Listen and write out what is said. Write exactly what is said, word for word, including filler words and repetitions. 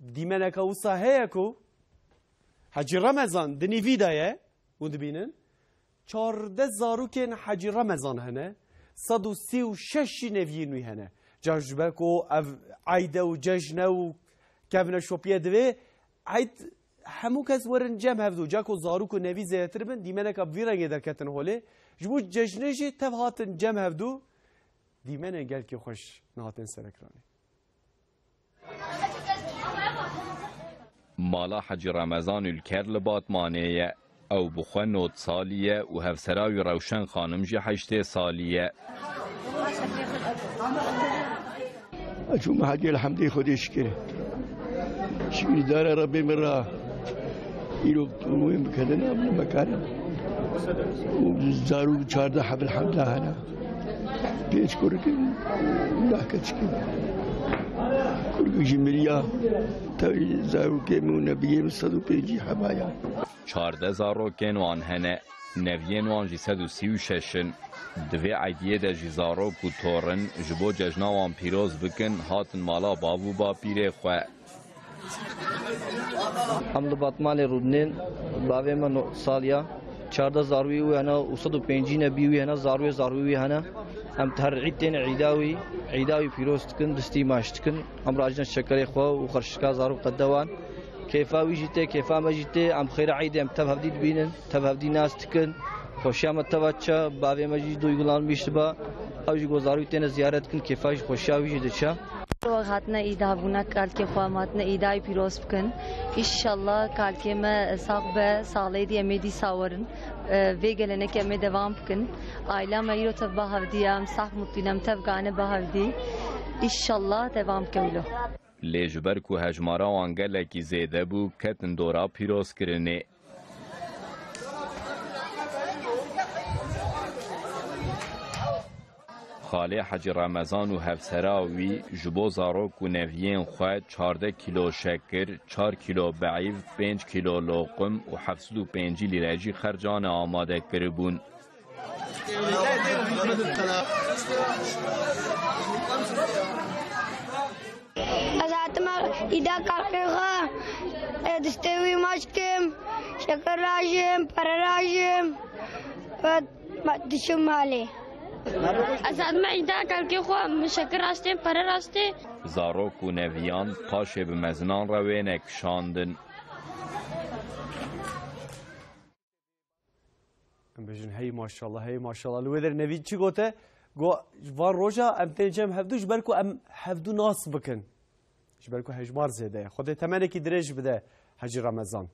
Dîmeneka wisa heye ku Hecî Remezan di nîvî de ye, hûn dibînin. Çardeh zarokên Hecî Remezan hene, sed û sî û şeş jî neviyên wî hene. Ca ji ber ku ev eyde û cejne û kevneşopiyê divê eyd hemû kes werin cem hevdû. Ca ku zarok û nevî zêdetir bin, dîmeneka bi vî rengê derketin holê. Ji bo cejnê jî tev hatin cem hevdû, dîmenên gelkî xweş nehatin serekiranê. Mala Hecî Remezan Ülker li Batmanê ye. Ew bi xwe nod salî ye û hevsera wî Rewşen Xanim jî heştê salî ye. Çûme hecî, elhemdê Xwedê şikir. Şikir dara Rebbê min ra. Îro wê bikedin, em nimekarin. Û zarû çardeh heb elhemda hene. Pênc kurik in, deh keçik in. Kurik jî miriya, tevî zarokê min û nebiyê min sed û pêncî heba ya. Çardeh zarokên wan hene, neviyên wan jî sed û sî û şeş in. Di vê eydiyê de jî zarok û torin ji bo cejna wan pîroz bikin, hatin mala bav û bapîrê xwe. Em li Batmanê rûdinên, bavê me nod sal ya, çardeh zarûyê wî hene û sed û pêncî nebî wî hene, zarûyê zarûyê wî hene. Em her îd tên îda wî, îda wî pîroz dikin, distî maç dikin. Em rajin şekerê xwe û xerşika zarok qede wan. Kêfa wî jî tê, kêfa me jî tê. Em xêra eydê em tev hevdî dibînin, tev hevdî nas dikin. Xweşiya me teva diçe, bavê me jî duygulanmış dibe. Ew jî ku zarûyê têne ziyaret dikin, kêfa jî xweşiya wî jî diçe. Wext hatine îda bûne, kalkê xwe em hatine îdayê pîroz bikin. Înşallah kalkê me sax be, salê dî em ê dîsa werin. E, vê gelenekê em ê devam bikin. Aîla me îro tev ba hevdî ye, em sax mutlî ne, em tev gane ba hevdî. Înşallah devam bike wilo. Lê ji ber ku hejmara wan gelekî zêde bû, ketin dora pîrozkirinê. Xalê Hecî Remezan û hevsera wî ji bo zarok û neviyên xwe çardeh kîlo şekir, çar kîlo beîv, pênc kîlo loqim û heft sed û pêncî lîre jî xercane amade kiribûn. Ez hatime îda kalkê xwe, e, distê wî maç kim, şeker rajim, pere rajim, ve ma-, diçim malê. Ez hatime îda kalkê xwe, min şeker raştê, pere raştê. Zarok û neviyan paşê bi mezinan re wêne kişandin. Em bêjin, hey maşallah, hey maşallah. Li wê derê Nevîn çi gote? Go, van roja em tên cem hevdû ji ber ku em hevdû nas bikin. Ji ber ku hejmar zêde ye. Xwedê temenekî dirêj bide Hecî Remezan.